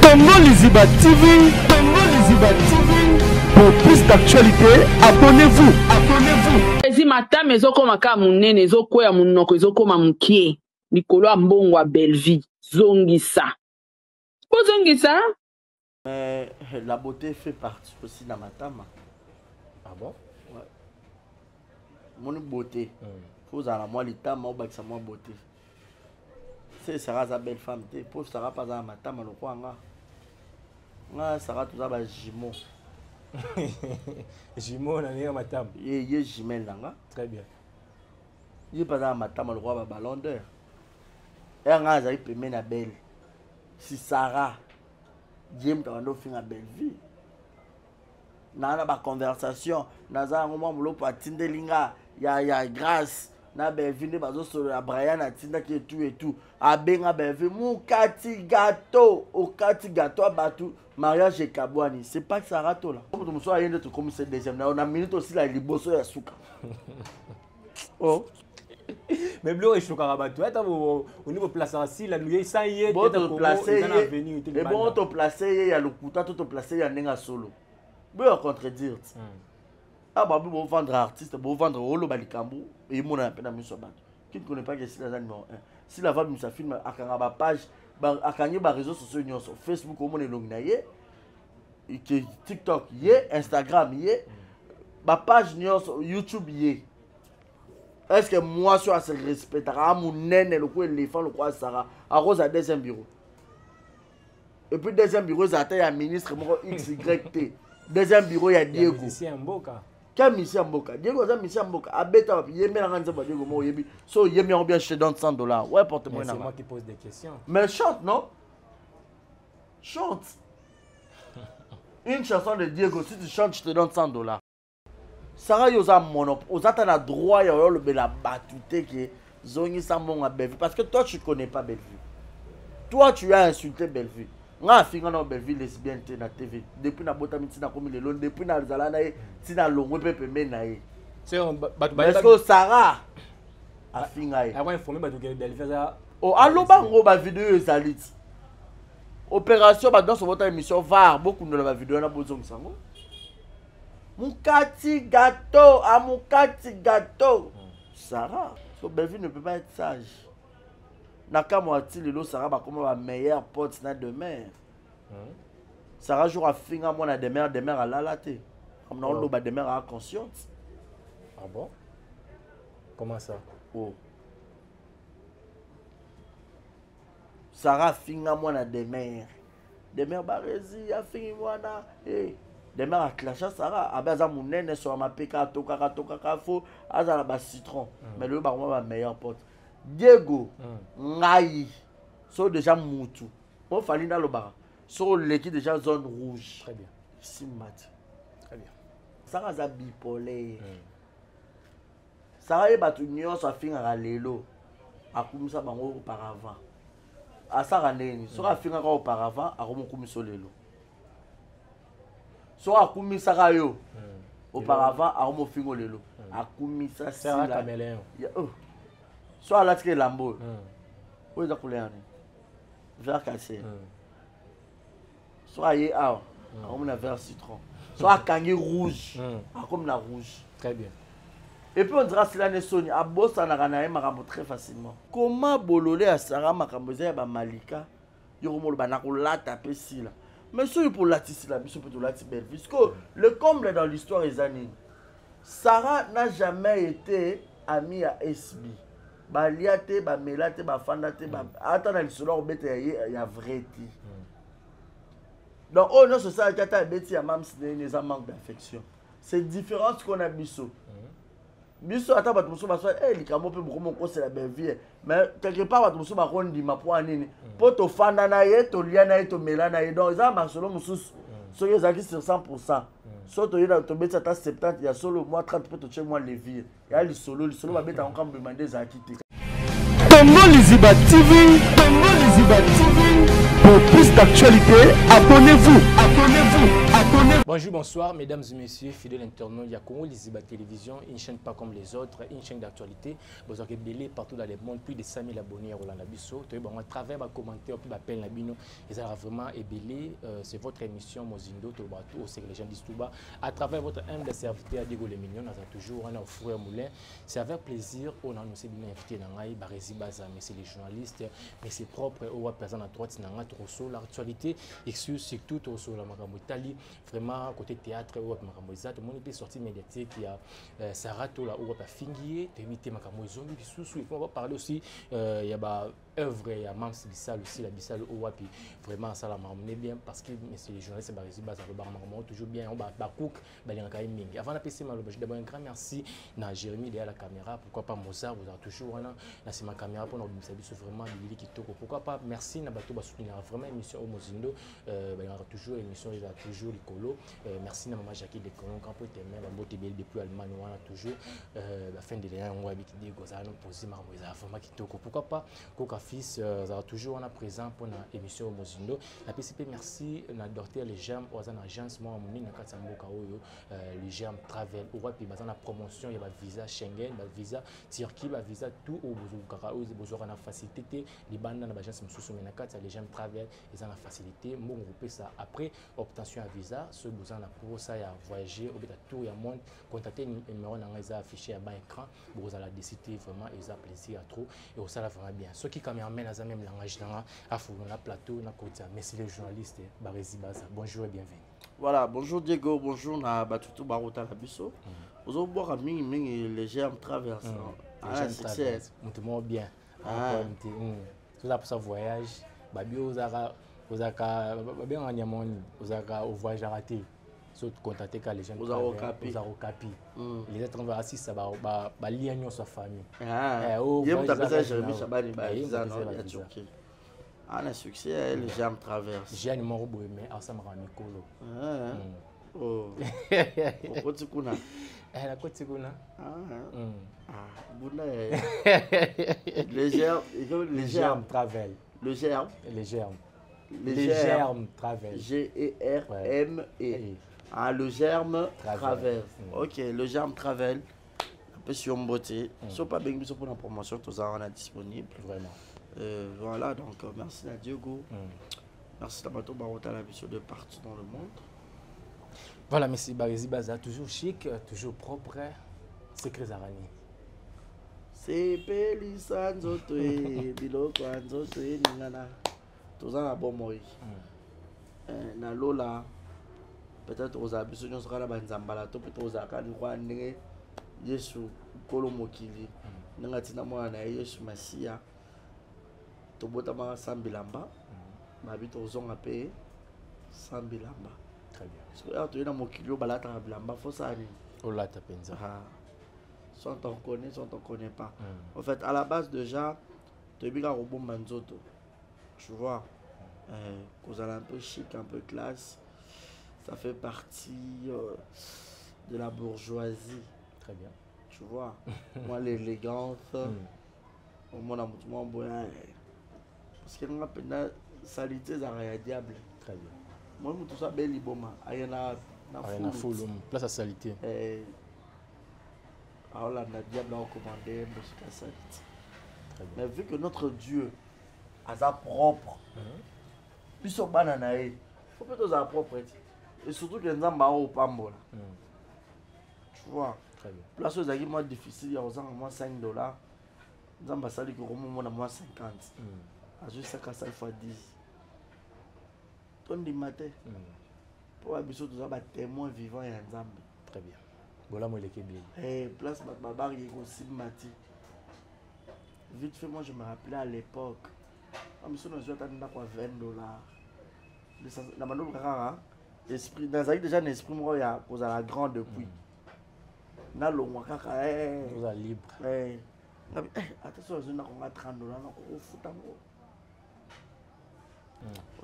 Congo Liziba TV, Congo Liziba TV. Pour plus d'actualités, abonnez-vous, abonnez-vous. Ezi matama ezokoma kaka monene ezokwea monoko ezokoma mokie likolo ya mbongo ya Bellevue zongisa bozongisa. Mais la beauté fait partie aussi na matama. Ah bon? Ouais. Moni beauté. Faut ozala na mwa litama obakisa mwa beauté. Se Sarah aza belle femme te, po Sarah mpe aza na matama lokola nga. Nga Sarah toza ba jumeaux. Jumeaux na ndenge matama. Ye ye jumelle na nga. Très bien. Ye mpe aza na matama lokola ba ballon d'or. Ere nga azali pembeni na belle. Si Sarah ye moto abanda ofinga Bellevue naa na baconversation naza yango mwa molopo atindeli nga ya ya grâce na Bellevue nde bazosolola Brian atindaki etu etu abenga Bellevue mokati gato okati gato ya bato mariage ekabwani c'est pas Sarah Tola moto mosusu aye nde tokomisa deuxième na na minute osila liboso ya suka oh mais biloko eshokaka bato ata oni boplasaka sila ye sans ye ebongo toplace ye ya lokuta to toplace ye ya ndenge ya solo boya contredire ti awa babi bovendre artiste bovendre oloba likambo emonana mpe na miso ya bato qui ne connaît pas que sila aza numéro 1 sila ava bimisa film akanga bapage akangi baréseau sociaux nyonso facebook omona elongi na ye tiktok ye instagram ye bapage nyonso youtube ye est ce que mwasi oyo ase respectaka a monene lokola éléphant lokola sara akozala deuxième bureau et puis deuxième bureau ezala ata ya ministre moko xy te deuxième bureau ya diego quel musicien ya mboka diego aza musicien ya mboka abeta wapi yembelanga nzembo ya diego moko oyebi so oyembi yango bien je te donne 100 dollars ouais porte moyen nanga qui pose des questions mais chante non chante une chanson de diego si tu chantes je te donne 100 dollars Sarah yo oza monop oza ata na droit ya olobela bato te ke zongisa mbongo ya Bellevue parce que toi tu connais pas Bellevue toi tu as insulté Bellevue nga afinga na Bellevue lesbienne te na TV depuis nabotami ntina komi lelo depuis nazala na ye ntina longwe mpe pembeni na ye est-ce que Sarah afinga ye oh, aloba yango bavideo ezali ti opération bato nyonso bota émission var bokundola bavideo wana bozongisa yango Mukati gâteau, à Mukati gâteau. Sarah, so Bellevue ne peut pas être sage. Nakamwa ti lelo Sarah bakoma ba meilleur pote na demeure. Sarah jour afinga mwana demeure, demeure alala te. Amna oh. oloba demeure a consciente. Ah bon? Comment ça? Oh. Sarah afinga mwana demeure. Demeure Barezi afingi mwana eh. Demeure aclasha Sarah abe aza monene soka mapeka atokaka atokaka fo azala ba citron mm. mais lelo bakoma ba meilleur pote Diego mm. ngai so déjà mutu po fali nalobaka so oleki déjà zone rouge Très bien. simba te Très bien. Sarah aza bipolaire mm. Sarah ye bato nyonso afingaka lelo akumisa bango auparavant asaka ndenge nini soki afingaka auparavant akomokumisa lelo soki akumisaka yo auparavant akomofingo lelo akumisa sila oh. so alatika elamba oyo oyo eza couleur nini vert cassé soki aye awa akomi na vert citron soki akangi rouge akomi na rouge très bien et puis on dira sila ne soni abosanaka na ye makambo très facilement comment bolole ya sara makambo eza ya bamalika yo komoloba nakolata mpe sila mais soki mpo olati sila biso mpe tolati bellevue sikoyo le comble dans l'histoire eza nini sarah n'a jamais été ami ya sb balia te bamela te bafanda te ata na lisolo akobeta ya ye ya vrai te donc oyo nyonso esalaki ata abeti ya mams ndenge eza manque d'affection c'est différent sikoyo na biso biso ata bato mosusu baswa e likambo mpe bokomi okosela bevie mais quelque part bato mosusu bakondima mpo ya nini mpo tofanda na ye tolia na ye tomela na ye donc eza masolo mosusu soki ezalaki sur 100 pourcent so toyeda tobeti ata 70 ya solo mwa 30 mpe totie mwa levire ya lisolo lisolo babeta yango kambema nde ezalaki te Congo Liziba TV, Congo Liziba TV. Pour plus d'actualités, abonnez-vous, abonnez-vous, abonnez-vous. Bonjour, bonsoir, mesdames et messieurs, fidèles internautes. Il y a Congo Liziba Télévision, une chaîne pas comme les autres, une chaîne d'actualité. Vous avez belé partout dans le monde, plus de 5000 abonnés à Roland Abisso. Bon, à travers vos commentaires, puis appel Nabino, ils ont vraiment ébellé. C'est votre émission Mozindo, Tobato, c'est que les gens disent tout bas. À travers votre humble serviteur, Diego Le Mignon, nous avons toujours un au four et moulin. C'est avec plaisir qu'on a annoncé bien invité dans Barezi Baza, mais c'est les journalistes, mais c'est propre au présent à droite, dans l'actualité, et surtout, sur la Makambo vraiment côté théâtre oyo makambo eza tomoni mpe sortie médiatique ya Sarah Tola oyo afingi ye toyebi te makambo ezongi lisusu. Il faut parler aussi ya ba œuvre ya Mams Bissal aussi la Bissal oyo wapi vraiment asala makambo ne bien parce que monsieur les journalistes barezi baza lobaka makambo toujours bien bacook balingaka ye mingi. Avant napesi maloba, d'abord un grand merci na Jérémy derrière la caméra, pourquoi pas Mozart, vous avez toujours wana na sima caméra mpona kobimisa biso vraiment bilili kitoko. Pourquoi pas merci na bato basoutenir vraiment émission oyo Mozindo, balingaka toujours émission ezala toujours likolo. Merci na mama Jackie de Colon campo témoin bambote ebele depuis Allemagne wana toujours bafin de l'année yango yabiki Diego azala no posi makambo ezala vraiment kitoko. Pourquoi pas Koka Fils azala toujours wana présent mpona émission oyo Mozindo. Napesi mpe merci na docteur Le Germe oyo aza na agence moko ya monene na kati ya mboka oyo, Le Germe Travel, oyo wapi baza na promotion ya bavisa Schengen, bavisa Turquie, bavisa tout oyo bozokaka oyo bozwaka na facilité te libanda na baagence mosusu, mais na kati ya Le Germe Travel eza na facilité mbongo kopesa après obtention ya visa. Soki boza na mposa ya voyager obeta tour ya monde, contacte numéro na ngai eza affiché ya ba écran, bokozala décidé vraiment eza plaisir ya trop et osala vraiment bien. Soki cameraman aza même langage na nga afungola plateau na kotia. Merci les journalistes Barezi Baza, bonjour et bienvenue. Voilà, bonjour Diego, bonjour na batutu barota na biso. Ozobwaka mingi mingi Le Germe Traverse. Ah, succès. Mutu moko bien. Toza mposa voyage, babi ozalaka ozalaka babengaka nyama nini, ozalaka ovoyageaka te, so contacte ka les gens. Ozalaka okapi. Ozalaka okapi. Les autres asisa balia nyonso ya famille. Ye moto apesa Jérémy Chabani bavisa ya Turquie. Ah, na succès Le Germe Traverse. Jeanne moko boye, mais asamaka mikolo. Okoti kuna. Nakoti kuna. Bunda Le Germe. Le Germe Travel. Le Germe. Le Germe. Le Germe Travel. G E R M E. Ah, Le Germe Traverse. Ok, Le Germe Travel. Apesi yo mbote. So pa bengi biso mpona promotion, toza wana disponible. Vraiment. Voilà, donc merci na Diego. Merci na bato barotala biso de partout dans le monde. Voilà, merci Barezi Baza, toujours chic, toujours propre, secret Zarani. Sepelisa nzoto e biloko ya nzoto eningana toza na bomoi na lola peut-être kozala biso nyonso kaka na banzambala to mpe tozala kaka nikwa ndenge Yesu nkolo mokili ndenge atinda mwana na ye Yesu Masiya tobotamaka sans bilamba babi tozonga mpe sans bilamba. Très bien. Soki awa toye na mokili oyo balataka bilamba, fosala nini? Olata mpenza. Ah. Soit on connaît, soit on connaît pas. En fait, à la base déjà, toyebi kaka kobomba nzoto, tu vois, kozala un peu chic, un peu classe, ça fait partie de la bourgeoisie. Très bien. Tu vois, moi, l'élégance, omona motu moko boya, parce que nga mpenza salité ezalaka ya diable. Très bien. Moi motu so abeli liboma aye na na fulu, place ya salité. Aolanda diable aocommande mosika salité. Mais vu que notre Dieu aza propre, biso bana na ye faut mpe tozala propre ti et surtout ke Nzambe aopambola, tu vois. Très bien. Place oyo ezalaki mwa difficile ya kozanga mwa 5 $, Nzambe asali kokomomona mwa 50, azwi 5 asali fois 10, tondima te mpo babiso toza batémoin vivant ya Nzambe. Très bien. Bolamu eleki ebele. Place bato babariki ekosimba ti vite fait. Moi, je me rappelais à l'époque miso nazwi ata ndako ya 20 $, na bandoluka kaka esprit, nazalaki déjà na esprit moko ya kozala grand depuis nalongwa kaka. Ozala libre. Ata so nazwi ndako nga 30 $, nakokofuta ngo.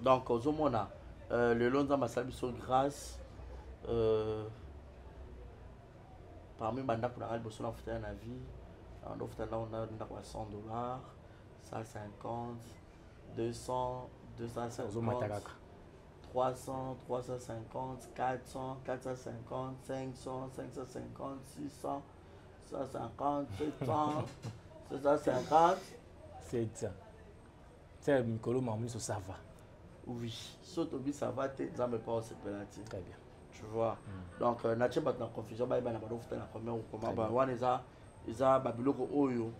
Donc ozomona lelo Nzambe asali biso grâce. Parmi bandako na nga liboso nafutana na vie, ndofuta ndako ya 100 $, 150, 200, 250. Ozomata kaka. 300, 350, 400, 450, 500, 550, 600, 150, 700, 750. 700. C'est mikolo makambo nyonso ça va. Oui, so tobi ça va te, Nzambe pa osepela te. Très bien. Tu vois. Donc natie bato na confusion, bayeba na bato na combien ou comment ba wana eza eza ba biloko oyo.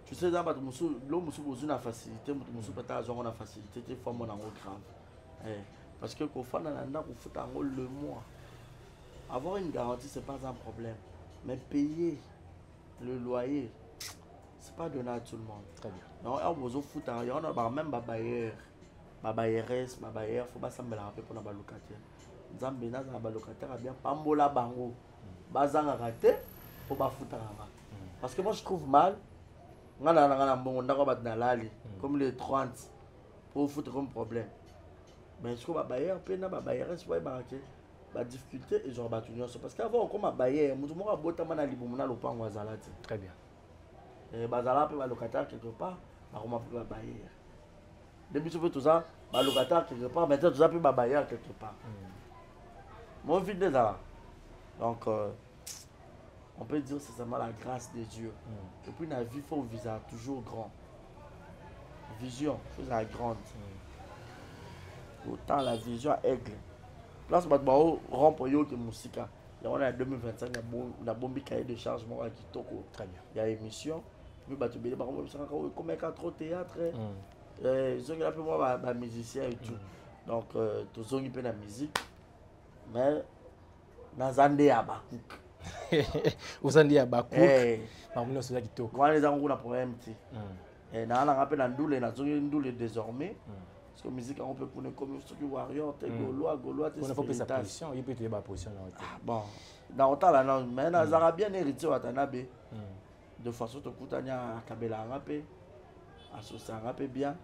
Tu sais, eza bato mosusu, biloko mosusu bozwi na facilité, moto mosusu peut-être azwango na facilité te, faut amona yango grave. Eh, parce que kofanda na ndako kofuta yango le mois. Avoir une garantie, c'est pas un problème. Mais payer le loyer, c'est pas donné à tout le monde. Très bien. Donc, awa bozofuta yango na ba même ba bailleur, ba bailleresse, ba bailleur, faut basambelaka mpe mpona ba locataire. Nzambe nazala ba locataire ya bien, pambola bango. Bazangaka te mpo bafutaka nga. Parce que moi je trouve mal, nga na nga na mbongo ndako bato nalali comme les 30 po ofuta comme problème. Mais sikoyo ba bailleur mpe na ba bailleresse bayebaka ke ba difficulté ezwaka bato nyonso, parce que avant okoma bailleur, moto moko abotama na libumu na lopango azala te. Très bien. Eh, bazala mpe balocataire quelque part, bakoma mpe babailleur. Nde biso mpe toza balocataire quelque part, maintenant toza mpe babailleur quelque part. Mon vie nde ezala. Donc on peut dire c'est seulement la grâce de Dieu. Et puis la vie, faut viser toujours grand. Vision, faut la grande. Autant la vision aigle. Place bato bao rompre yo ke musika. Yango na 2025 na bombi cahier de charge moko ya kitoko. Très bien. Ya émission. Mais bato ebele bango babisaka kaka ekomeka trop théâtre. Ezongela mpe mwa ba musicien et tout. Donc tozongi mpe na musique. Mais naza nde ya bakuka. Oza nde ya bakuka. Eh. Bango nyonso eza kitoko. Wana eza ngo na problème te. Eh, na nanga mpe na ndule, nazongi ndule désormais. Parce que musique yango mpe kuna ekomi soki warrior te, gaulois, gaulois te, Kuna faut pesa spiritas. position, ye mpe toyeba position na yo te. Ah, bon, na kotala nano, mais nazalaka bien héritier Watanabe. De façon tokutani, akabelaka nga mpe, asosiaka nga mpe bien.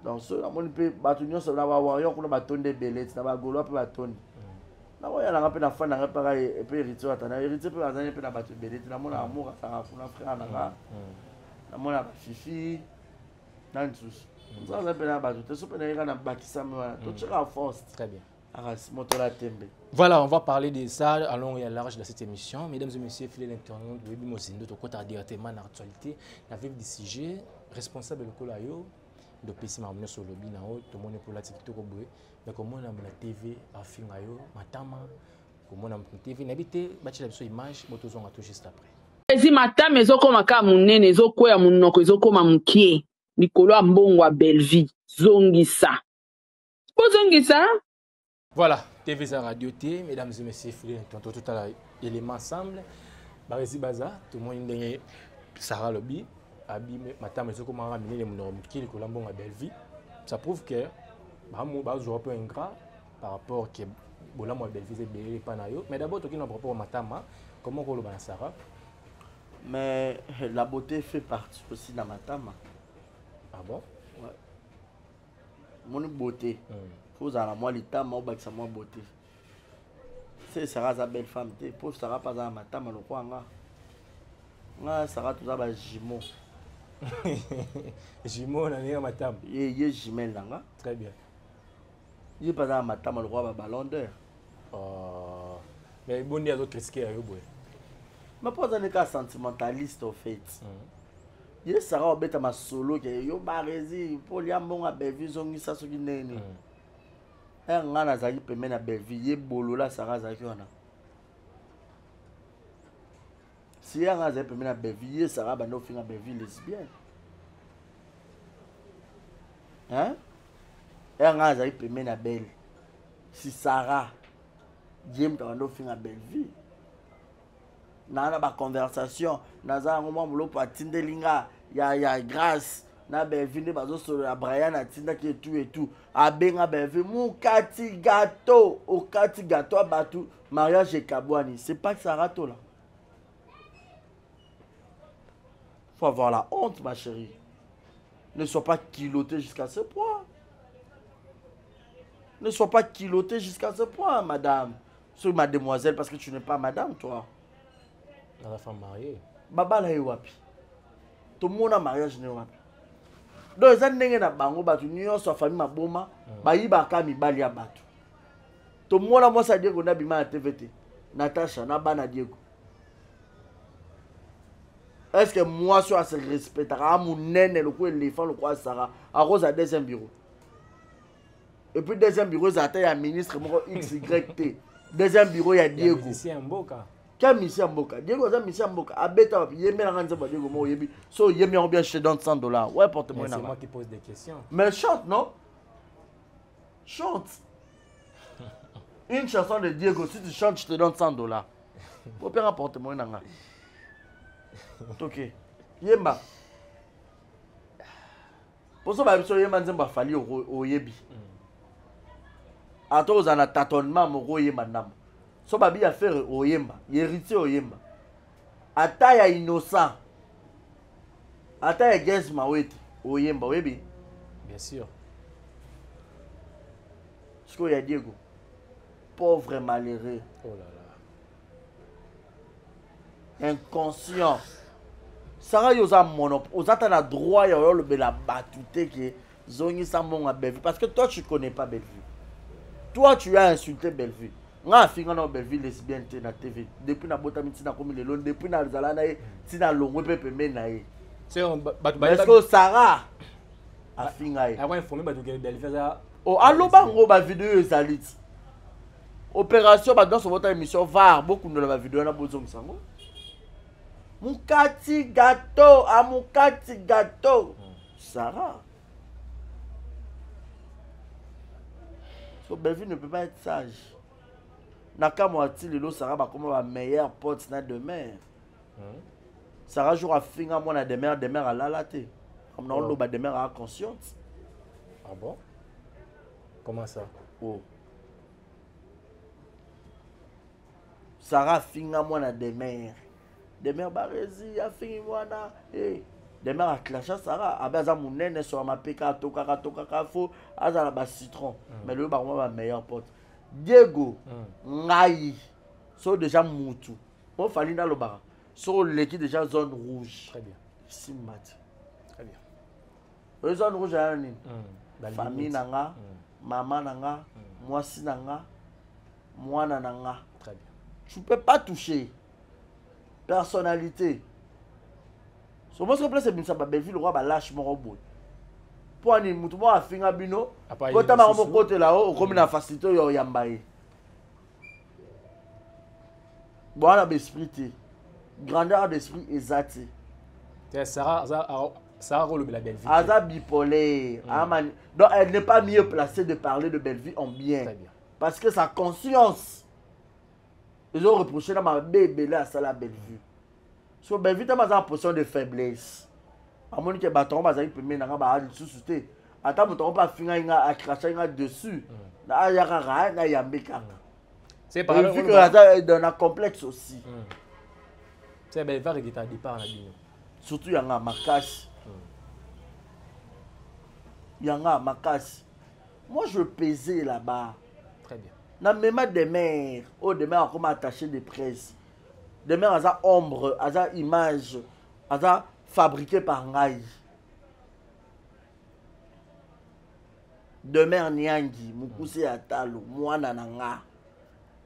Donc so namoni mpe bato nyonso na bawarrior kuna batondi ebele ti na bagaulois mpe batondi. Nakoya nanga mpe na fan nanga mpe kaka mpe héritier Watanabe. Héritier mpe azali mpe na bato ebele ti namona amour azalaka kuna, frère nanga. Namona bafifi na lisusu. Nzambe aza mpe na bato te, so mpe nayeka na bakisami wana totyaka force. Très bien. Arasi moto la tembe. Voilà, on va parler de ça à long et à large dans cette émission. Mesdames et messieurs, fidèles internautes, oui, Mozindo, tokota directement dans l'actualité, la vif du sujet, responsable de Kolayo, de Pessi Marmino sur le binao, tout le monde pour la TikTok, mais comment on a la TV, à Fingayo, Matama, comment on a la TV, n'habitez, bâti la image, botozonga tout juste après. Ezi matama ezokoma kaka monene, ezokwea monoko, ezokoma mokie likolo ya mbongo ya Bellevue. Zongisa, bozongisa. Voilà, TV za Radio T, mesdames et messieurs, fidèles internautes, tout à l'élément ensemble. Barezi Baza, tout le monde ndenge Sarah Lobi, abi matama ezokoma minene monoko mokie likolo ya mbongo ya Bellevue. Ça prouve que ba bazo un peu ingrat par rapport que bolamu ya Bellevue ebele epa na yo. Mais d'abord toki na par rapport matama, comment koloba na Sarah? Mais la beauté fait partie aussi na matama. Ah bon? Ouais. Moni beauté. Faut ozala mwa litama, obakisa mwa beauté. Se Sarah aza belle femme te, po Sarah mpe aza na matama lokola nga. Nga Sarah toza ba jumeau. Jumeau na ndenge ya matama. Ye, ye jumelle na nga. Très bien. Ye mpe aza na matama lokola ba ballon d'or. Oh. Mais bondi azo critiquer ya yo boye. Mais mpo aza neka sentimentaliste au fait. Ye Sarah obeta masolo ke yo Barezi mpo lia mbongo ya Bellevue ezongisa soki ndenge nini. Ere nga nazalaki pembeni ya Bellevue, ye bolola Sarah azalaki wana. Si ye nga azalaki pembeni ya Bellevue, ye Sarah banda ofinga Bellevue lesbienne. Hein? Ere nga azalaki pembeni ya Belle. Si Sarah ye moto abanda ofinga Bellevue. Na na ba conversation naza yango mwa molopo atindeli nga ya grâce na Bellevue nde bazosolola. Brian atindaki etu etu abenga Bellevue mokati gâteau, okati gâteau ya bato, mariage ekabwani. C'est pas Sarah Tola. Faut avoir la honte, ma chérie. Ne sois pas culotté jusqu'à ce point. Ne sois pas culotté jusqu'à ce point, madame. Sois mademoiselle, parce que tu n'es pas madame, toi. Dans la femme mariée. Baba la wapi. Tout le monde a mariage ne wapi. Donc eza ndenge na bango, bato nyonso ya famille maboma bayibaka mibali ya bato. Tomona mwasi ya Diego nde abima na TV te, Natasha na bana Diego. Est ce que mwasi oyo ase respectaka, a monene lokola éléphant, lokola Sara, akozala deuxième bureau? Et puis deuxième bureau ezala ata ya ministre moko xy te, deuxième bureau ya Diego. Musicien ya mboka. Ka musicien ya mboka. Diego aza musicien ya mboka, abeta wapi? Yemelanga nzembo ya Diego moko oyebi. So oyembi yango bien, je te donne 100 $. Ouais, porte Mais moi c'est na moi qui pose des questions. Mais chante, non, chante une chanson de Diego. Si tu chantes, je te donne 100 $. Opera porte moi nanga toke yemba poso ba biso. Oyemba nzembo afali, oyebi ata ozala na tâtonnement moko, oyemba ndambo. So babi ya Ferre, oyemba Héritier, oyemba ata ya Innocent, ata ya Gaz Mawete, oyemba, oyebi. Bien sûr. Sikoyo ya Diego, pauvre malheureux, Oh là là. Inconscient. Sara, yo oza mono, oza ta na droit ya oyo olobela bato te ke zongisa mbongo ya Bellevue, parce que toi, tu connais pas Bellevue. Toi, tu as insulté Bellevue. Nga afinga na Bellevue lesbienne te na TV depuis nabotami ntina komi lelo, depuis nazala na ye ntina longwe mpe pembeni na ye. C'est bato. Mais est-ce que Sara afinga ye? Ako informer bato ke Bellevue aza O aloba ngo, bavideo ezali ti opération. Bato nyonso bota émission var, bokundola bavideo wana, bozongisa yango. Mokati gâteau amokati gâteau, Sarah. So Bellevue ne peut pas être sage na kamwa ti lelo. Sarah, bakoma bameilleur pote na Demer. Sarah, jour afinga mwana Demer, Demer alala te. Amna oloba Demer aa consciente. Ah bon, comment ça? Oh. Sarah afinga mwana Demer, Demer barezi afingi mwana. Hey. Demer aclasha Sarah, abe aza monene, so ya mapeka atokaka atokaka, fo azala bacitron. Mais loyo bakoma bameilleur pote. Diego, ngai so déjà mutu po Fali nalobaka so oleki déjà zone rouge. Très bien. Simba te. Très bien. Oyo zone rouge aya nini? Ba Famille limite. na nga, mama na nga, mwasi na nga, mwana na nga. Très bien. Tu peux pas toucher personnalité. So mosi place ebimisa babellevue lokwa balâche moko boye. Mpo ani mutu moko afinga bino, Apa ye po ntango lisusu. mokotela o okomi na facilité oyo oyamba ye. Bwana, baesprit te, grandeur d'esprit eza te. Te, Sarah aza Sarah kolobela Bellevue te. Aza bipolaire. Donc elle n'est pas mieux placée de parler de Bellevue en bien. Très bien. Parce que sa conscience ezo reproche na mabe ebele asala Bellevue. So Bellevue ntango aza na position de faiblesse, amoni ke bato yango bazali pembeni na nga, baa lisusu te. Ata moto yango mpe afingai nga, acrachai nga dessus, na aya kaka nayambe kaka. C'est par Et vu que aza dans na complexe aussi. C'est Bellevue regretter départ na bino. Surtout yanga makasi, yanga makasi. Moi, je pesais là-bas. Très bien. Na mema Demer oyo, Demer akoma attaché de presse. Demer aza ombre, aza image, aza fabriqué par ngai. Demer Niangi mokuse ya talo, mwana na nga,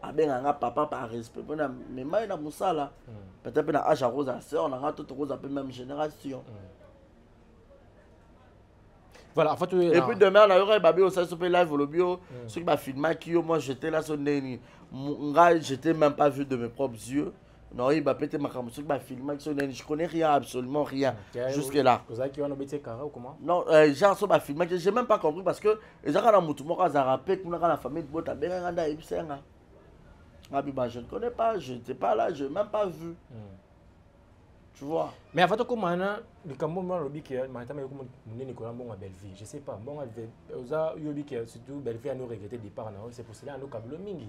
abenga nga papa par respect mpona mema ye na mosala. Peut-être mpe na age akozala sœur na nga to tokozala mpe même génération. Voilà, en fait, Et puis demain nayoka babi osali so mpe live, olobi yo soki bafilmaki yo. Moi, j'étais là, so ndeni ngai, j'étais même pas vu de mes propres yeux. Naoyeba pe te makambo soki bafilmaki so ndeni. Je connais rien, absolument rien jusque là. Ozalaki wana, obeti kara ou comment? Non, genre so bafilmaki, j'ai même pas compris, parce que ezaka na motu moko azalaka mpe kuna kaka na famille bota, abengaka nde ayebisa nga. Ngabi ba, je ne connais pas, je n'étais pas là, je n'ai même pas vu, tu vois. Mais avant tokóma na likambo moko, alobi ke matama yoko monene kola mbongo ya Bellevue, je sais pas, mbongo oza yobi ke surtout Bellevue ano regretter départ na yo, c'est pour cela ano kabilo mingi,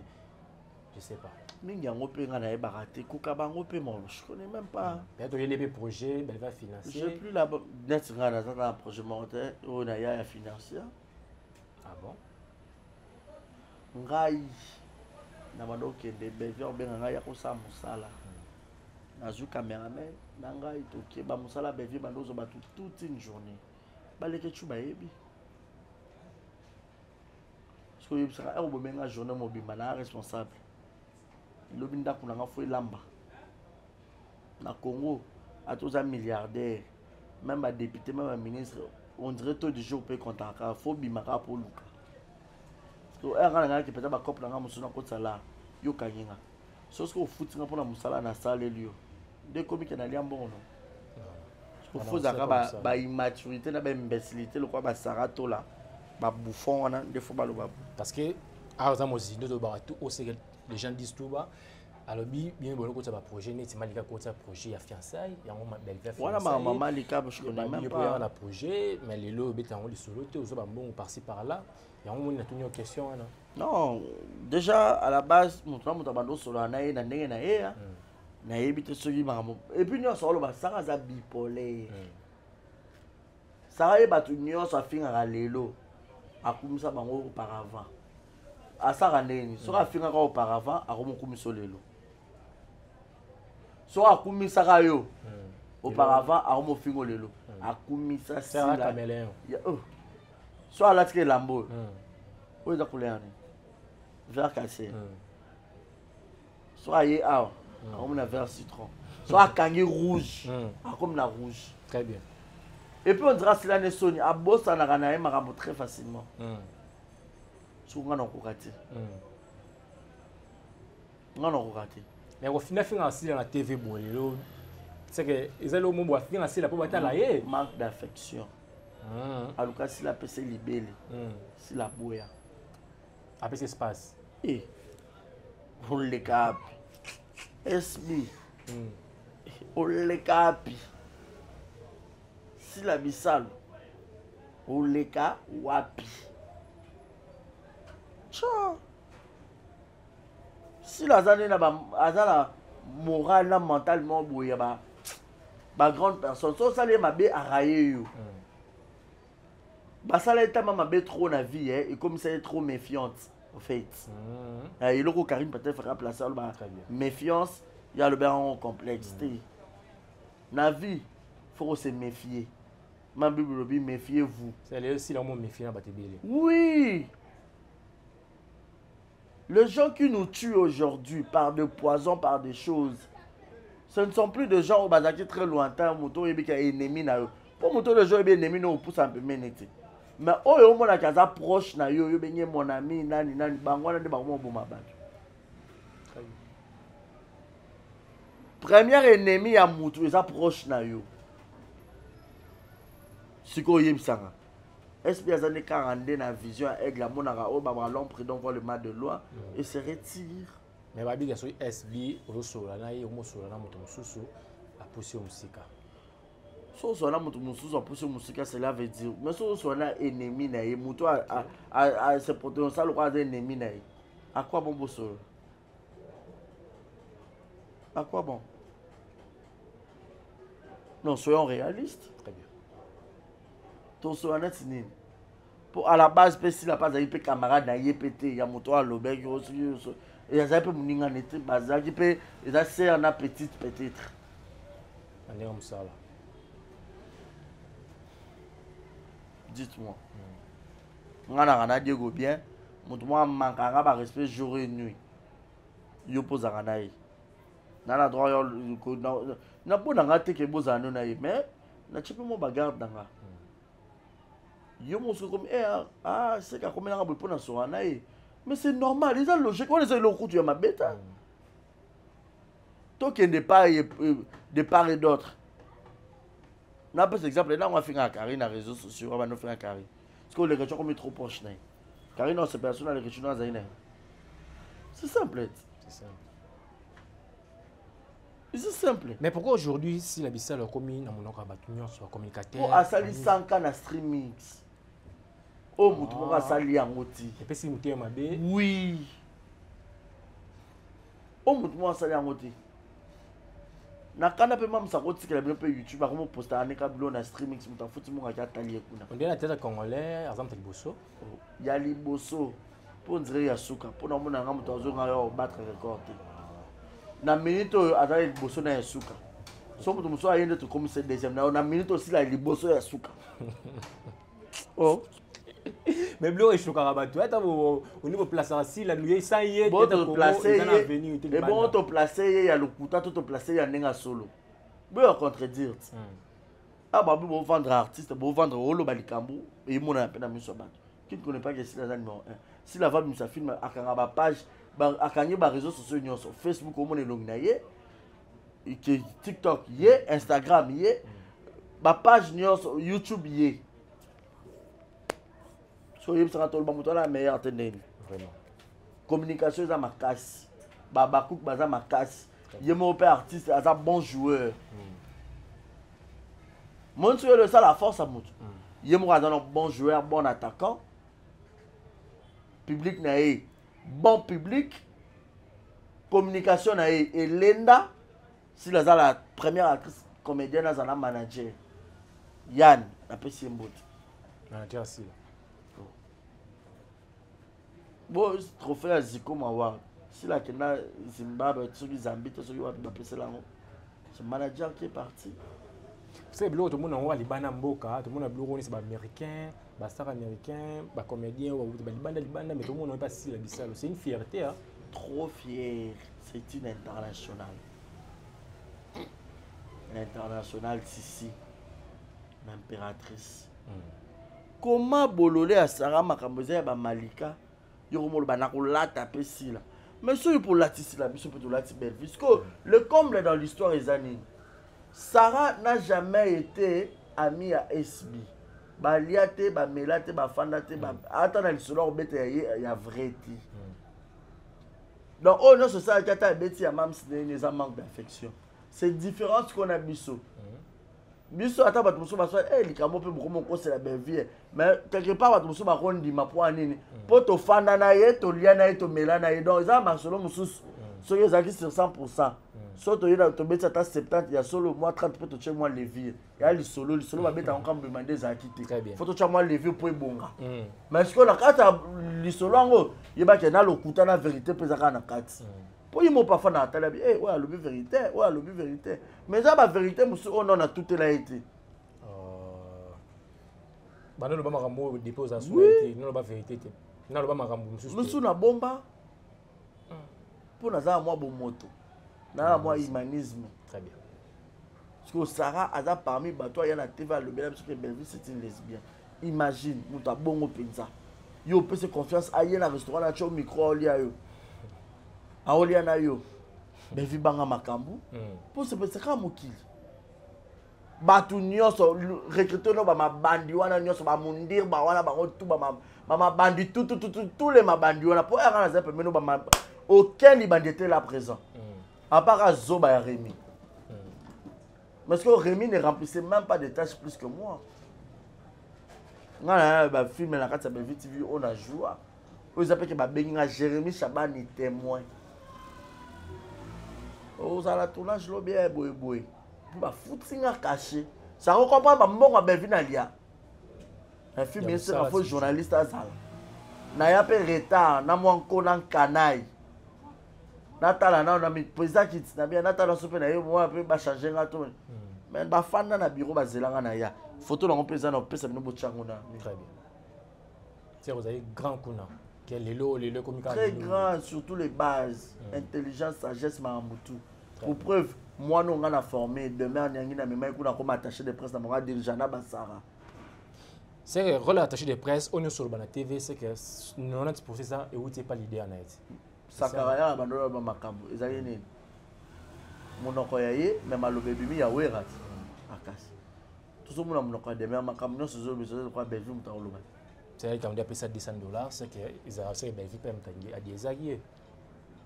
je sais pas. Mingi yango mpe nga nayebaka te, koka bango mpe mo, je connais même pas. Peut-être oyeli mpe projet Bellevue financier. J'ai plus la net. Nga naza na projet moko te oyo naya ya financier. Ah bon? Ngai na banda okende, Bellevue obenga ngai ya kosala mosala, nazwi cameraman na ngai, tokeba mosala. Bellevue banda ozwa bato toute une journée. Baleke chu bayebi. Soki oyebisaka ere obomenga journée mobimba na responsable, lobi ndako na nga fo elamba na Congo, ata oza milliardaire, même badéputé, même baministre, on dirait taux du jour mpe comptaka, fo bima kaka mpo oluka. Ere nga na ngaki mpenza bacope na nga mosusu nakotisa la yokangi nga so soki ofuti nga mpona mosala nasaleli yo nde ekomi ke nalia mbongo no. Fo ozalaka baimmaturité na baimbécilité lokola basara tola babouffon wana nde fo baloba. Parce que awa aza mozindo, tolobaka tout oyo que les gens disent tout bas. Alobi bien bono kotisa baprojet neti Malika, kotisa projet ya fiançaille yango Bellevue. Wana mama Malika, je connais même pas. Na projet, mais lelo obeta yango lisolo te, ozwa bambongo par-ci par-là. Yango moni natuni yo question wana. Non, déjà à la base, moto na moto abanda osolola na ye na ndenge na ye. Nayebi te soki makambo et puis nyonso oloba. Sara aza bipolaire. Sara ye, bato nyonso afingaka lelo akumisa bango auparavant. Asaka ndenge nini? Soki afingaka auparavant, akomokumisa lelo. Soki akumisaka yo auparavant, akomofingo lelo. Akumisa sila. So alatiki elamba oyo, oyo eza couleur nini? Vert cassé. So aye awa, akomi na vert citron. So akangi rouge, akomi na rouge. Très bien. Et puis on dira sila ne soni abosanaka na ye makambo très facilement. Soki nga nakoka te, nga nakoka te. Mais kofina finga asila na TV boye lelo, c'est que eza lelo mobo afinga asila mpo batala ye. Manque d'affection. Aluka sila apesa libele, sila aboya. Apesa espace. E oleka api sb? Oleka api sila bisalo? Oleka wapi? Tcha sila aza nde na aza na moral na mental moko boye ya ba bagrande personne. So osala ye mabe, araye yo. Basala ye tama mabe trop na vie, eh, ekomisa ye trop méfiante en fait. Eloko Karine peut-être remplacer aloba méfiance ya alobi yango complexe te. Na vie, faut se méfier. Ma Bible elobi: méfiez-vous. Sila mo méfier na bato ebele. Oui, les gens qui nous tuent aujourd'hui par des poisons, par des choses, ce ne sont plus des gens oyo bazalaki très lointain. Moto oyebi ka ennemi na yo, mpo moto oyo oyebi ennemi na opusa pembeni te, mais oyo omonaki aza proche na yo, oyo obenge mon ami, nani nani, bango wana nde bango oboma bato. Première ennemi ya mutu eza proche na yo. Sikoyo oyebisanga sp aza nde kaka nde na vision ya aigle, amonaka oyo babaka l'homme prudent voit le mal de loin et se retire. Mais babika soki sb ozosolola na ye, omosolola na moto mosusu, apusi yo mosika. So osola na moto mosusu, apusi yo mosika, cela veut dire, mais so osola na ennemi na ye, moto se protéger lokola aza ennemi na ye, à quoi bon bosolola? À quoi bon? Non, soyons réalistes. Très bien. Tosolola neti nini? Mpo à la base mpe sila mpe azalaki mpe camarade na ye mpe te ya moto oyo alobaki, azalaki mpe moninga ne te, bazalaki mpe eza sœur na petite peut-être. Na ndenge mosala. Dites-moi, nga naka na Diego bien, moto moko amankaka barespect jour et nuit, yo mpo ozalaka na ye na na droit na mpo na nga te ke bozala no na ye, mais natie mpe mwa bagarde na nga. Yo mosusu komi eh, ah, seka akomelanga boye mpo na soka na ye, mais c'est normal, eza logique wana, eza eloko kutu ya mabe ta. Tokende pa de part et d'autre. Napesa exemple: ntango afingaka Karine na réseaux sociaux, abanda ofinga Karine, parce que oleka ti akomi trop proche na ye. Karine osepela so na leka ti no azali na ye. C'est simple. C'est simple. C'est simple. Mais pourquoi aujourd'hui si la bisalo akomi na monoko ya bato nyonso, bacommunicateur? Po asali 100K na streamings oyo motu moko asali yango ti. Epesi motema mabe. Oui, oyo motu moko asali yango te. Na kanda mpe mamisa kotikela bino mpe YouTube akomoposta aneka bilo na streamings, moto afuti mongo aki atali ye kuna. Ondenge na théâtre congolais aza moto liboso. Ya liboso mpo ndire ya suka, mpo na omona yanga moto azonga yo battre record te na minute oyo azali liboso na ya suka. So moto mosusu aye nde tokomisa deuxième na yo na minute osila liboso ya suka. Oh. Mais biloko eshokaka bato, ata olingi koplasaka Sila ye sans ye. Bo toplace ye, ebongo toplace ye ya lokuta to toplace ye ya ndenge ya solo? Boya contredire ti. Awa babi bovendre artiste, bovendre, oloba likambo emonana mpe na miso ya bato. Qui ne connaît pas que Sila aza numéro 1? Sila va bimisa film, akanga bapage, akangi baréseau sociaux nyonso. Facebook omona elongi na ye, TikTok ye, Instagram ye, bapage nyonso, YouTube ye. So oyebisaka toloba moto wana meilleur te ndeni. Communication eza makasi, babakuku baza makasi, ye moko mpe artiste aza bon joueur. Moni soki esala force ya moto, ye moko aza na bon joueur, bon attaquant, public na ye bon public, communication na ye elenda. Sila aza la première actrice comédienne aza na manager Yann, napesi ye mbote. Manager Sila. Bo trophée ya Ziko Maward, Sila akenda Zimbabwe, soki Zambie to soki wapi, bapesela yango ce manager qui est parti. Parce biloko tomona yango libanda mboka, tomona biloko nisi baaméricain, bastar américain, bacomédien oyo bauti balibanda libanda, mais tomona oyo basila bisalo, c'est une fierté, hein? Trop fier, c'est une internationale, l'internationale Sisi, l'impératrice. Comment bolole asara makambo eza ya bamalika yo komoloba na kolata mpe Sila, mais soki mpo olati Sila, biso mpe tolati Bellevue. Que le comble dans l'histoire eza nini? Sarah n'a jamais été amie ya SB, balia te, bamela te, bafanda te, ata na lisolo akobeta ya ye ya vrai te. Donc oyo nyonso esalaki, ata abeti ya mams ndenge eza manque d'affection, c'est différent sikoyo na biso. Biso ata bato mosusu basala eh, likambo mpe bokomi okosela Bellevue, mais quelque part bato mosusu bakondima. Mpo ya nini? Mpo tofanda na ye, tolia na ye, tomela na ye. Donc eza masolo mosusu. Soki ezalaki sur 100, so toyeda tobeti ata 70 ya solo, mwa 30 mpe totie mwa levure ya lisolo. Lisolo babeta yango kambema nde ezalaki te, faut totya mwa levure mpo ebonga. Mais sikoyo na kati ya lisolo yango, yebaki na lokuta na vérité mpe eza kaka na kati, mpo ye moko parfois na atali abi oyo alobi vérité, oyo alobi vérité, mais eza bavérité mosusu oyo nano natutela ye te. Banda oloba makambo oyo depuis oza solo te, naloba vérité te, naloba makambo mosusu. Mosusu na bomba mpo naza na mwa bomoto, naza na mwa humanisme. Très bien. Parce que Sarah aza parmi bato aya na TV alobela biso ke Bellevue, c'est une lesbienne. Imagine moto abongo mpenza, yo opesi confiance, aye na restaurant na tio micro, aolia yo, aolia na yo. Bellevue banga makambo mpo sepesaka mokili. Bato nyonso recrute no, bamabandi wana nyonso, bamundir ba wana, bango tu bamabandi, tous les mabandi wana, mpo yaka naza pembeni, aucun libandi était là présent à part azoba ya Rémi, parce que Rémi ne remplissait même pas de tâches plus que moi. Nga na bafilm na kati ya Bellevue TV oyo na joua, oyo eza peke babengi nga Jérémi Chabani témoin, ozala tournage lobi ya boyeboye, mpo bafuti nga cachet. Sango comprendre bambongo ya Bellevue na lia na film, eseka fo journaliste azala naya mpe retard na mwa nkona nkanai, natala nano na président kiti na bia, natala so mpe na ye mwa mpe bachange nga to, mais bafanda na bureau, bazelanga na ya photo nango mpe eza na opesa bino, botyango na. Très bien. C'est ozali grand kuna ke lelo lelo ekomi kaka. Très grand, surtout les bases, intelligence, sagesse, makambo tout. Pour preuve, mwana oyo nga na formé demain aniangi na memai kuna akoma attaché de presse na bango, adirigea na basara. C'est que rôle attaché de presse oyo nyonso oloba na TV, c'est que 90 eza euti epa leader na ye ti. Sakara ya bando oyo bamakambo ezali nini? Monoko ya ye, me maloba ebimi ya wera ti akasi. Tozomona monoko ya demer, makambo nyonso ezoloba lokola Bellevue moto akoloba. C'est que apesa 200 $, c'est que ezala, c'est que Bellevue mpe moto adiezaki ye.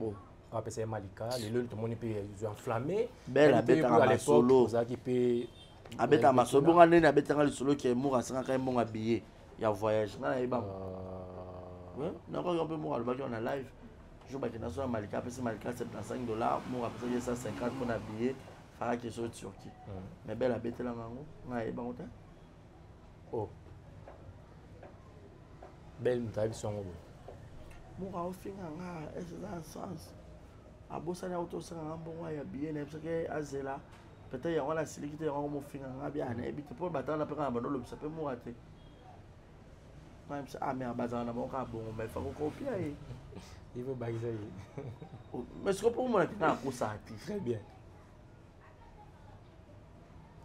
Oh. Apesa ye malika, lelo tomoni mpe enflammé. Belle abetaka masolo. Ozalaki mpe. Abetaka masolo bonga ndeni abetaka lisolo ke mour asengaka ye mbongo ya billet ya voyage. Nga nayeba nakoki mpe mour alobaki wana live jour bakenda so ya malika, apesi malika 75 $, mour apesaki ye 150 mpona billet fakaki so Turquie. Mais belle abetelanga yango, nga nayebango te. Oh, belle moto ayebi songo boye. Mour aofinga nga ese eza na sens, abosani auto osenganga mbongo ya billet, nayebisaki azela. Peut-être yango wana asiliki te, yango mofinga nga bia, nayebi te mpo batala mpe kaka bando olobisa mpe mura te. Nayebisa, ah mais bazala na bango kaka bongo, mais fako kopia ye. Il faut bakisa ye. Mais sikoyo mpo omonaki nga akosaka te. Très bien.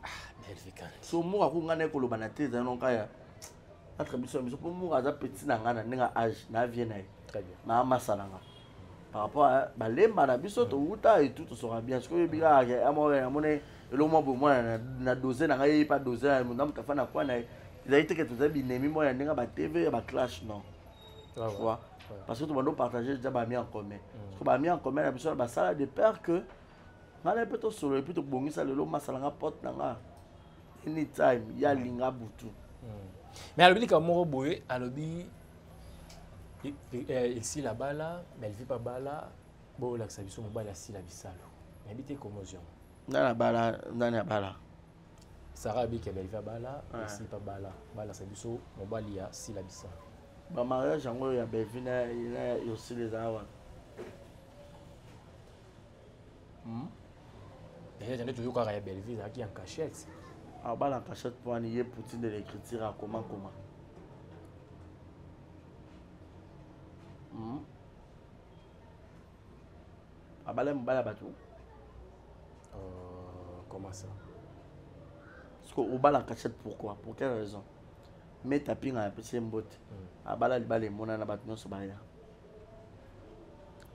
Ah, Bellevue Kandi. So mura ko nga naye koloba na te, ezali nonka ya entre biso na biso, mpo mura aza petit na nga na ndenge ya age na vie na ye. Très bien. Na masala nga par rapport à balemba na biso towuta et tout, tosoka bien. Sikoyo oyebi kaka ke amona eloko mwa boye, mwana na dose na ngai, yeyi pa dose na moto afa na kwa na ye, ezali te ke tozali binemi mwa ya ndenge ya ba TV ya ba clash, non. Ah ouais. Tu vois? Ouais. Parce que tobando partager déjà bami en commun. Parce que bami en commun na biso na basala de peur que ngai na ye mpe tosolo, epuis tobongisa lelo masala nga pote na nga anytime ya linga butu. Mais alobi likambo moko boye, alobi esila bala, Bellevue pa bala, bolakisa biso mobali asila bisalo, nayebi te commotion. Nani abala? Nani abala? Sara abiki ya Bellevue abala. Ouais. Esili pa bala, balakisa biso mobali ya sila bisalo. Bamariage yango oyo ya Bellevue na Yosila ezala wana. Peut-être nde toyokaka ya Bellevue ezalaki en cachette. Abala en cachette mpo wani ye Poutine de l'écriture akoma koma. Abala mobali ya bato. Comment ça? Parce que obala en cachette pourquoi? Pour quelle raison? Meta pinga ya pesi ye mbote. Abala libala emonana, bato nyonso baya.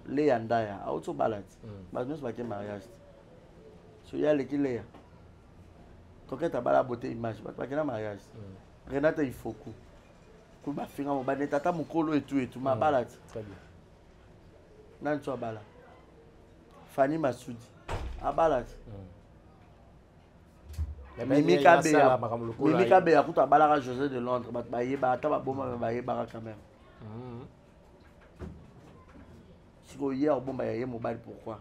Leya ndaya auti obala ti. Bato nyonso bake mariage ti. So ye aleki Leya. Coquette abala beauté image, bato bakenda mariage ti. Renate Ifoku ku bafinga mobali neti ata mokolo etu etu ma abala ti. Très bien. Nani so abala? Fanny Masudi abala ti. Mimi Kabeya, Mimi Kabeya kutu abalaka José de Londres, bato bayeba ata baboma, me bayebaka quand même. Sikoyo ye akobomba ya ye mobali pourquoi?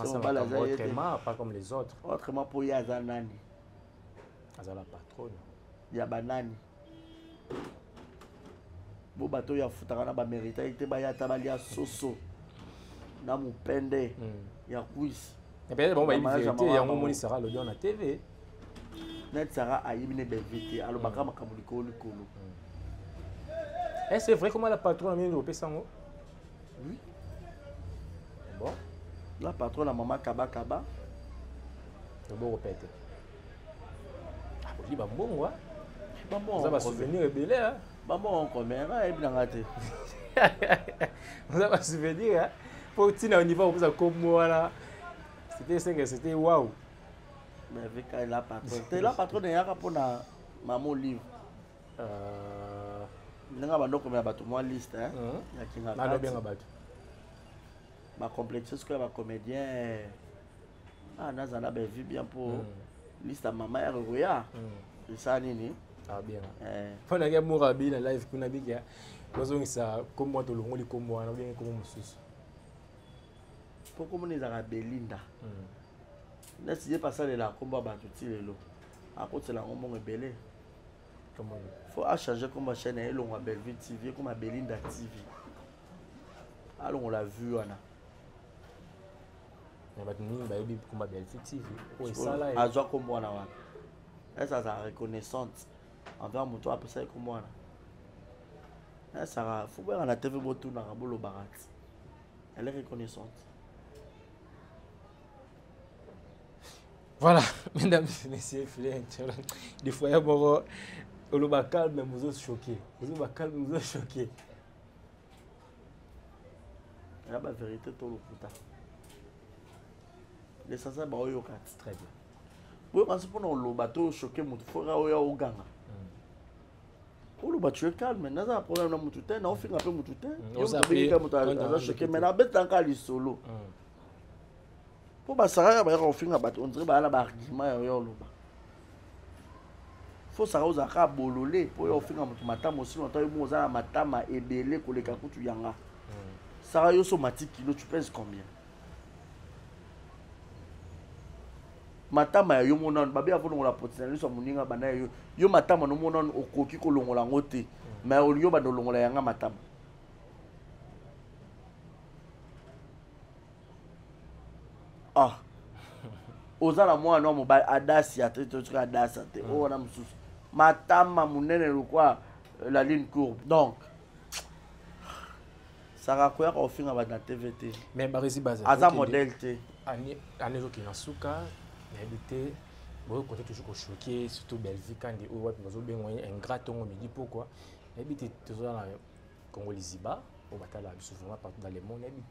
So mobali aza ye te. Autrement, pas comme les autres. Autrement mpo ye aza nani? Aza la patronne. Ya banani? Bo bato oyo afutaka na baméritaki te, baya ata balia soso na mopende ya cuisse. Mais peut-être bango bayebi Mariage ya vérité mama yango bango. omoni Sara alobi wana na TV. Net Sara ayebi ne Bellevue te, alobaka makambo likolo likolo. Est-ce c'est vrai comment la patronne amini opesa yango? Oui. Bon. La patronne ya mama Kaba Kaba. Loboko pete. Ah, boli bambongo, ah. Bambongo. Oza basouvenir ebele, ah. Bambongo combien? Nga ayebi nanga te. Oza basouvenir, ah. Po ntina au niveau opesa kombo wana. C'était cinq, c'était waouh. Mais avec la patronne te, la patronne eyaka mpona mama Olive. Ndenge bando komela bato mwa liste, hein, ya kinga. Nano obenga bato. Bacomplexe sikoyo ya bacomédien, ah, naza na Bellevue bien mpo liste ya mama ya koya esala nini? Ah bien. Eh, mpo naki amour abi na live kuna biki bazongisa kombo wana, tolongoli kombo wana, obenge kombo mosusu. Mpo komona ezalaka Belinda. Neti ye pasalela kombo ya bato ti lelo, akotela yango mbongo ebele. Kombo nini? Faut achange kombo ya chaîne, elongwa Bellevue TV, ekoma Belinda TV, alongola vue wana. Mais bato mingi bayebi kombo ya Bellevue TV oyo esala ye. Azwa kombo wana wana, ese azala reconnaissante envers moto oyo apesa ye kombo wana. Esaka fo boyaka na TV, botunaka, bolobaka ti elle est reconnaissante. Voilà, mesdames et messieurs, fidèles internautes. Des fois, il y a moko oloba calme, mais ozo choqué. Oloba calme, mais ozo choqué. Eza bavérité to lokuta, l'essentiel baoyoka ti. Très bien. Boyoka nso mpona oloba to choqué motu, foka oyo oganga oloba tu es calme, naza na problème na motu te, naofinga mpe motu te. Yo Oza moto abengi pe- ka moto aza choqué, mais nabetaka lisolo mpo basaka bayaka kofinga bato, on dirait baya na baargument ya oyo oloba. Fo saka ozala kaka bolole mpo oyo ofinga moto matama osili ata yo mo oza na matama ebele koleka kutu yanga. Saka yo so mati kilo, tu pèses combien? Matama ya yo monano babe akolongola poti na liso ya moninga banda ya yo, yo matama no monano okoki kolongola yango te, mais olingi obanda olongola yanga matama. Ah, Oza na mwana wa mobali Adasia te, totika Adasa te, oyo wana mosusu matama monene lokwa la ligne courbe. Donc Sara akoyaka kofinga bato na TV te. Mais Barezi Baza aza modèle te. Année ezokende na suka, nayebi te, bokoki toujours kochoquer, surtout Bellevue Kandi oyo wapi bazobenga ye ingrat ntongo midi pokwa. Nayebi te, toza na Congo Liziba oyo batalaka biso vraiment partout dans le monde. Nayebi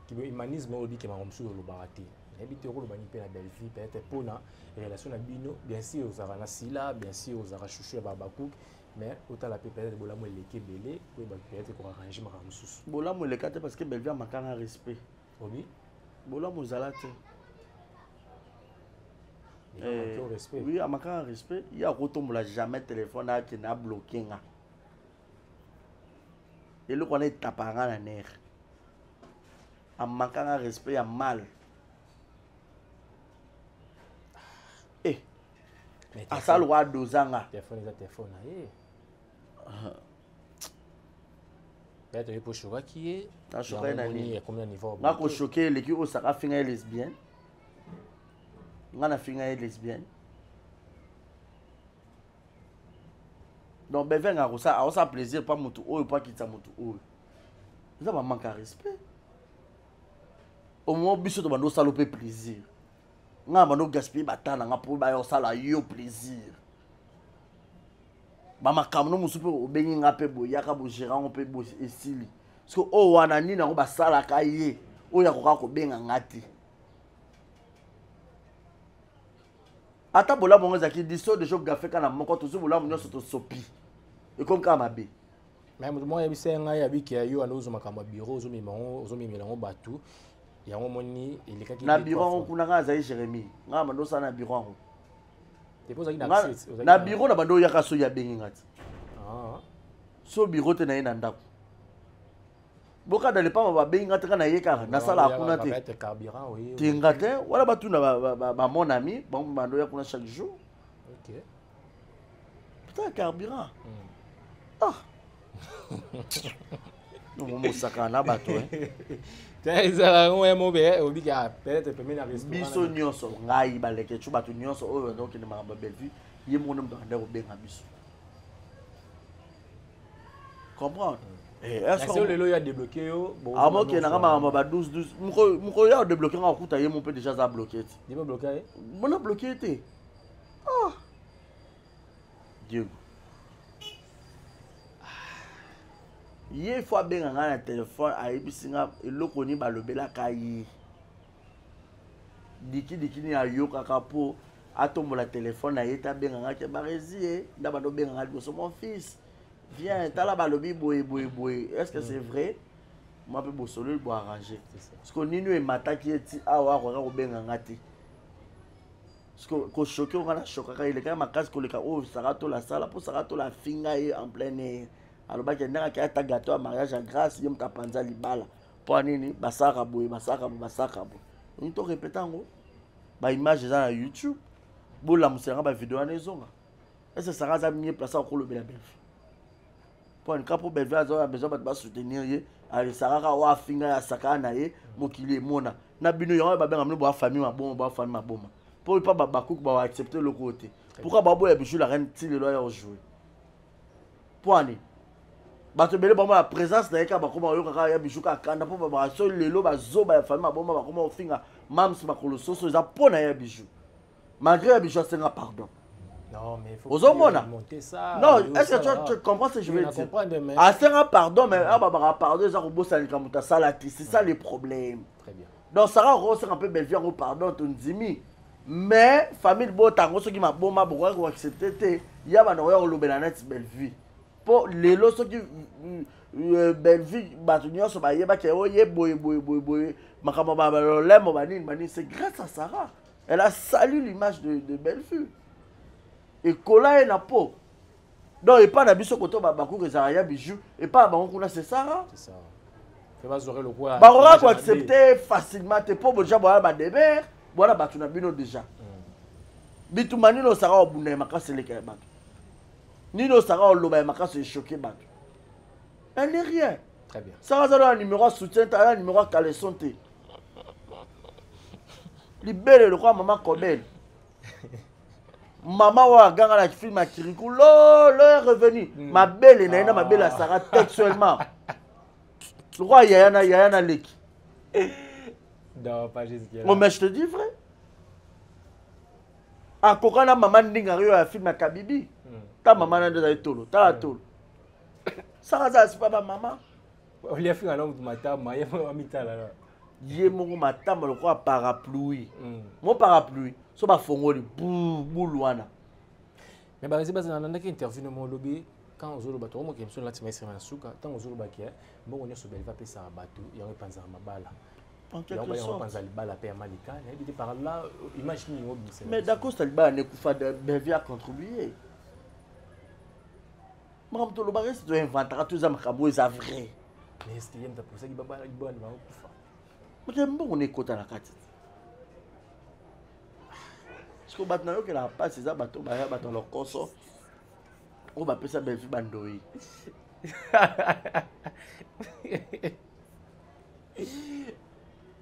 te humanisme oyo obike makambo mosusu olobaka te. Nayebi te okoloba nini mpe na Bellevue, peut-être mpona relation na bino. Bien sûr ozalaka na Sila, bien sûr ozalaka chouchou ya Babakouk, mais otala mpe peut-être bolamu eleki ebele, oyeba peut-être koarrange makambo mosusu. Bolamu eleka te parce que Bellevue amakanga respect. Obi? Bolamu ezala te. Oui, amakanga respect. Ye akotombola jamais téléphone akende abloke nga. Eloko wana etapaka nga na nerf. Amakanga respect ya mal. Asala lokola adoza nga. Telefone eza telefone na ye. Peut-être ye po shokaki ye. Nashoka ye na nini? Ekomi na niveau. Nga koshoke eleki oyo Saka afinga ye lesbienne. Nga nafinga ye lesbienne. Donc Bellevue nga akosa plaisir pa motu oyo po akitisa motu oyo. Eza ba manque ya respect. Au moins biso to bando osala mpe plaisir. Nga bando gaspiller batana nga po baya osala yo plaisir. Ba makambo no mosusu mpe obengi nga mpe boyaka bogérant ngo mpe bo esili. Parce que oyo wana nini yango basalaka ye oyo akoka kobenga nga te. Ata bolamu yango ezalaki diso deja ogafe kaka na moko, tozwi bolamu nyonso tosopi. Ekomi kaka mabe. Mais moto moko ayebisa ye ngai abiki ya yo wana ozwa makambo ya bureau, ozomema yango, ozomemela yango bato. Yango omoni elekaki na deux, bureau trois yango fois. kuna ngai azali Jérémie. Ngai bando osala na bureau yango. Depuis ozalaki na Nga accès, ozalaki na na bureau na bando oyaka soki abengi nga ti. So bureau te na ye na ndako. Bokada lepamba babengi nga te kaka na ye kaka, nasalaka Non, kuna oyaka te. ba être carburant, oye, Te nga te, wana batuna ba mon ami, bango bando ya kuna chaque jour. Ok. Putain, carburant. Ah. Non, mosaka na bato, hein. Ezala yango ya mobe, obiki, ah, peut-être pembeni ya restaurant Biso na- nyonso, ngai baleke tso bato nyonso oyo banda kokende makambo ya Bellevue, ye moko nde moto akenda kobenga biso. Comprendre? Est-ce Na que se lelo ya débloqué yo, bon, Ah, moi, qui non, n'a non, pas ma 12, 12. Moko, moko ya débloqué, nga okuta ye mo pe déjà za bloqué ti. Ye mo bloqué ye? Mo na bloqué te. Ah. Diego. Ye faut abenga nga na téléphone, ayebisi nga eloko ni balobelaka ye. Diki diki ni ayokaka po atombola téléphone na ye te abenga nga ke Barezi ye, nda bando benga nga liboso mon fils. Viens, tala balobi boye boye boye. Est-ce que c'est vrai? Moi pe bosolo bo arranger. C'est ça. Parce que nini emataki ye ti awa akoka kobenga nga te. Parce que ko choquer nga na chokaka il est quand même makasi koleka oyo Sara Tola sala po Sara Tola finga ye en plein air. Alobaki ndenge akaya ta gâteau ya mariage ya Grâce ye moto apanza libala. Po nini basaka boye, basaka boye, basaka boye. Donc to répéter yango. Ba image eza na YouTube. Bolamusela nga ba vidéo wana ezonga. Est-ce que Sara aza mieux placé akolobela Bellevue? Po nka po Bellevue aza na besoin bato ba soutenir ye. Allez, Sara ka wa finga ya saka na ye mokili emona. Na bino yango ba benga bino ba famille maboma, ba famille maboma. Po pa ba bakuku ba accepter le côté. Pourquoi ba boya bijou la reine ti lelo ya jouer? Po ani bato ebele bamona présence na ye kaka bakoma koyoka kaka ya bijou kaka kanda po ba so lelo bazoba ya famille maboma bakoma kofinga mams makolo soso eza po na ye ya bijou. Malgré ya bijou asenga pardon. Non, mais il faut Ozomona. monter ça. Non, yo est-ce que ça, tu comprends ce que je Oui, veux na dire? comprendre, mais Asenga pardon, mais ah, bah, bah, pardon, eza kobosa likambo ta sala te, c'est ça le problème. Très bien. Donc Sarah okosenga mpe Bellevue yango pardon tondimi. Mais famille botango soki maboma bokoki ko accepter te, ya bana oya kolobela neti Bellevue. Po lelo soki, Bellevue bato nyonso bayebaki oyo ye boye, boye, boye, boye, makambo ba, ba, lolemo, ba nini, ba nini, c'est grâce à Sarah. Elle a salu l'image de Bellevue. Et kola ye na po. Donc, et pas na biso koto ba bakuku ezalaka ya bijou, et pas bango kuna c'est Sarah. C'est ça. Fait ba zore le quoi. Ba roka ko accepter facilement te po boja boya ba deber, boya bato na bino déjà. Bituma nino Sarah obunda ya makasi eleka ya bato. Nino Sarah oloba ya makasi echoquer bato. Elle n'est rien. Très bien. Sarah aza na numéro ya soutien, aza na numéro ya caleçon te. Libele lokola mama Kobel. Mama oyo aganga na film ya Kirikou, lolo est revenu. Mabele na ye na mabele ya Sarah textuellement. Lokola yaya na yaya na leki. Non, pas jusque-là. Oh, mais je te dis vrai. Akoka na mama ndinga oyo ya film ya Kabibi. Ta mama na nde ezali tolo, tala tolo. Sarah aza asipa ba mama. Olia finga na mutu matama, ye moko amitala na. Ye moko matama lokola parapluie. Mo parapluie, so bafongoli bulu wana. Mais barezi baza nalandaki interview no moko lobi quand ozoloba tokomokela biso na lati maestre na suka ntango ozolobaki mbongo nyonso Belva apesaka bato yango epanzaka mabala. En quelque Yango sorte. epanza libala mpe ya Malika nayebi te par là image nini obimisa. Mais Dacosta libala nekufa Belvi a contribué. Makambo tolobaka esi toinventaka to eza makambo oyo eza vrai. Mais est-ce que ye moto apusaki babala libala na bango kufa? Moto mbongo na ekota na kati. Parce que bato nayokelaka mpasi eza bato baya bato ya lokoso oyo bapesa Belvi bandoi.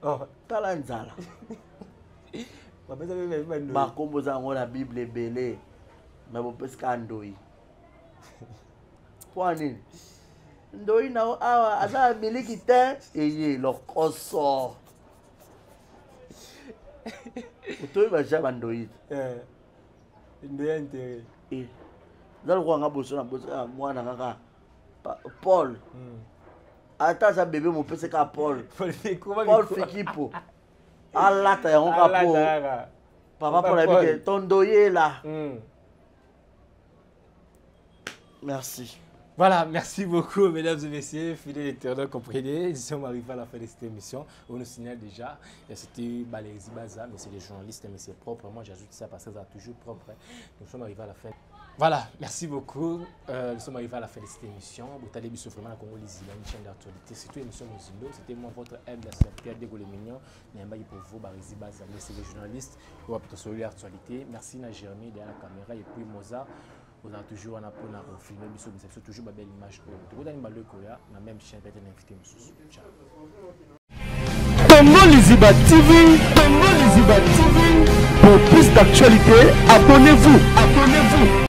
Oh. Tala nzala. Bapesa Belvi bandoi. Bakombo eza yango na Bible ebele me bopesi kaka ndoi. Mpo nini? Ndoi na yo awa aza na miliki te eye lokoso. Otoyi baja bandoi. Ndoi ya intérêt. Eza lokola nga boso na boso ya mwana kaka Paul. Ata aza bébé mopesi kaka Paul. Paul Fikipo. Alata yango kaka po. Papa Paul ayebi ke ton ndoyi est là. Merci. Voilà, merci beaucoup, mesdames et messieurs, fidèles internautes, comprenez. Nous sommes arrivés à la fin de cette émission. On nous signale déjà, c'était Balézi Baza, mais c'est les journalistes, mais c'est propre. Moi, j'ajoute ça parce que ça toujours propre. Nous sommes arrivés à la fin. Voilà, merci beaucoup. Nous sommes arrivés à la fin de cette émission. Botale Biso, vraiment, la Congo Liziba, une chaîne d'actualité. Surtout l'émission Mozindo. C'était moi, votre humble serviteur, Diego Le Mignon. Nayambaki pour vous, Barézi Baza, mais c'est les journalistes. On va plutôt sur l'actualité. Merci, na Jérémy, derrière la caméra, et puis Mozart. On a toujours un apport à filmer, mais c'est toujours une belle image. Donc, on a une balle la même chaîne, peut-être invité Moussous. Ciao. Congo Liziba TV, Congo Liziba TV. Pour plus d'actualités, abonnez-vous, abonnez-vous.